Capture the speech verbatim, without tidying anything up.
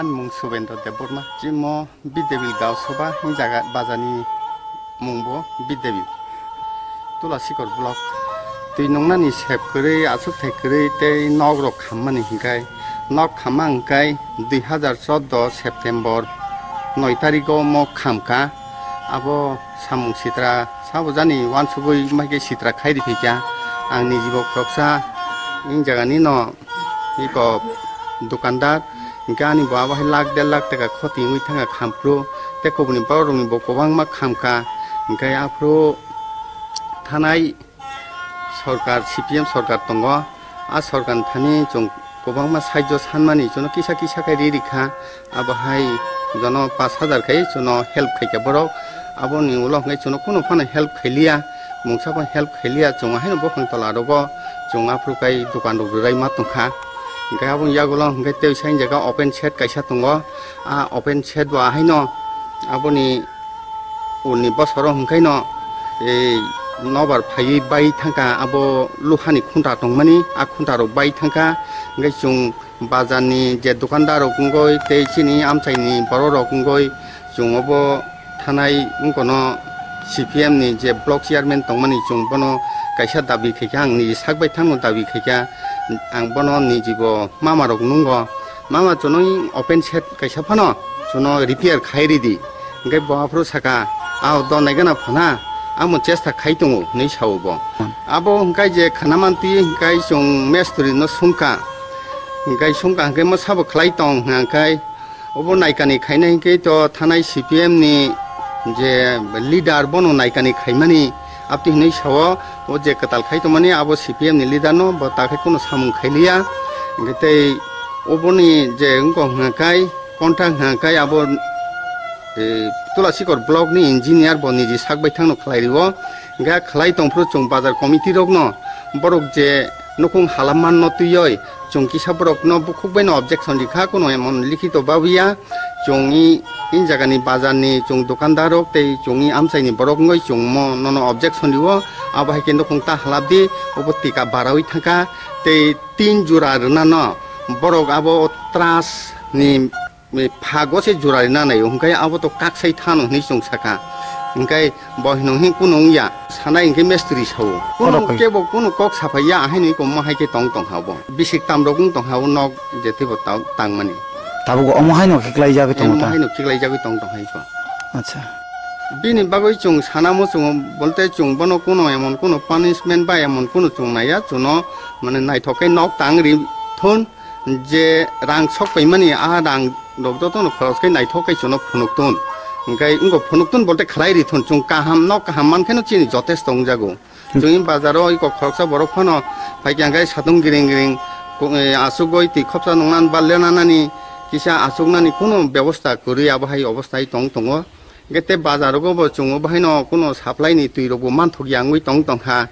Mung Subendra Debbarma, chimo Bidyabil Gaon Sabha hwnjaga bazarni mungbo Bidyabil. Tulasikor block. Twi nungnani sep kwrwi, aswk thai kwrwi tei nok rok khammani hwnkhe, nok khamma hwnkhe dui hazar chordo September noi tarigo mo khamkha. Abo samung sitra sabo jani uansugwi maikhe sitra khairi phaikha. Ang nijibo khoroksa, in jagani no iko dukandar, hwnkhe ani bo abo hai lakh der lakh taka khoti wngwi thangkha khamphru, tei kubuni borok rokni bo kwbangma khamkha, hwnkhe aphuru thanai sorkar, C P M sorkar tongo. A sorkar thani chwng kwbangma sahajyo sanmani chwngno kisa kisa khe ri rikha. Abo hai jono pash hajar khai chwngno help khaikha borok. Aboni ulo hwnkhe chwngno kunu phano help khailiya, mungsa phano help khailiya. Chwng haino buphang tola rogo chwng aphuru kai dukan rok rwrai ma tongkha. Hwnkhe aboni yagulo hwnkhe tei saini jaga open shed kaisa tongo. A open shed bo haino aboni ulni bosoro hwnkhaino, ei, nobar phaiwi bai thangkha, abo luhani khunta tongmani, a khunta rok bai thangkha. Hwnkhe chwng bazarni je dukandar rok wngoi tei chini amchaini borok rok wngoi, chwng obo thanai wngkono C P M ni je block chairman tongmani, chwng bono kaisa dabi khaikha, ang niji sak bai thangno dabi khaikha, ang bono nijibo mama rok nungo, mama chwngno open shed kaisa phano chwngno repair khai ridi. Hwnkhe bo aphuru saka, "A o dol nai gana phana, amo chesta khai tongo," hinwi sao bo. Abo hwnkhe je khana mantwi hwnkhe chwng mestri no sungkha. Hwnkhe sungkha hwnkhe mo sabo khlai tong hwnkhe, obo naikani khainai hwnkhe to thanai C P M ni je leader bono naikani khaimani, abtwi hinwi sao, o je kwtal khai tongmani abo C P M ni leader no, bo ta khe kunu samung khailiya. Hwnkhe tei oboni je wngkha hwnkhe, contract hwnkhe abo, eh, Tulasikor block ni engineer bo niji sak bai thangno khlai rio. Hwnkhe khlai tongphuru chwng bazar committee rokno borok je nukhung hala manno twiwi chwng kisa borokno bukhuk baino objection rikha, kuno emon likhito babuya. Chwngni in jagani bazarni chwng dukandar rok tei chwngni amchaini borok wngwi chwngmo nono objection rio, abo hai khe nukhung ta halap di, obo tika barawi thangkha tei tin jora rwnano borok abo trust ni phago se jora rina nai, hwnkhe abo to kaksai thano hinwi chwng sakha. Hwnkhe bo hino hin kunu wngya, sanai hwnkhe mestri sao. Kunu kebo kunu kok saphaiya, ahaino iko mo hai khe tong tong habo. Bisik tamrok wng tong habo nok je teibo tang-, tangmani. Tabuk omo haino khiklai jagwi tongo ta? Omo haino khiklai jagwi tong tong hai ko. Acha. Bini bagwi chwng sana muchungo, bolte chwng bono kunu emon kunu punishment ba emon kunu chwng naiya, chwngno mane naithok khe nok tang ri thun. Je rang sok paimani, a rang rok jotono khoros khe naithok khe chwngno phunuk tun. Hwnkhe wngkha phunuk tun bolte khlai ri thun, chwng kaham, nok kaham man kheno chini jotesto wngjago. Chwngni bazaro iko khoroksa borok phano phaikha hwnkhe satung giring giring, ko-, eh, asugwi twi khopsa nungnan ba lenanani kisa asuknani kunu bebosta kwrwi, abo hai obostai tong tongo. Hwnkhe tei bazar rogo bo chwng o bahaino kunu supply ni twi rok bo manthok ya wngwi tong tongkha.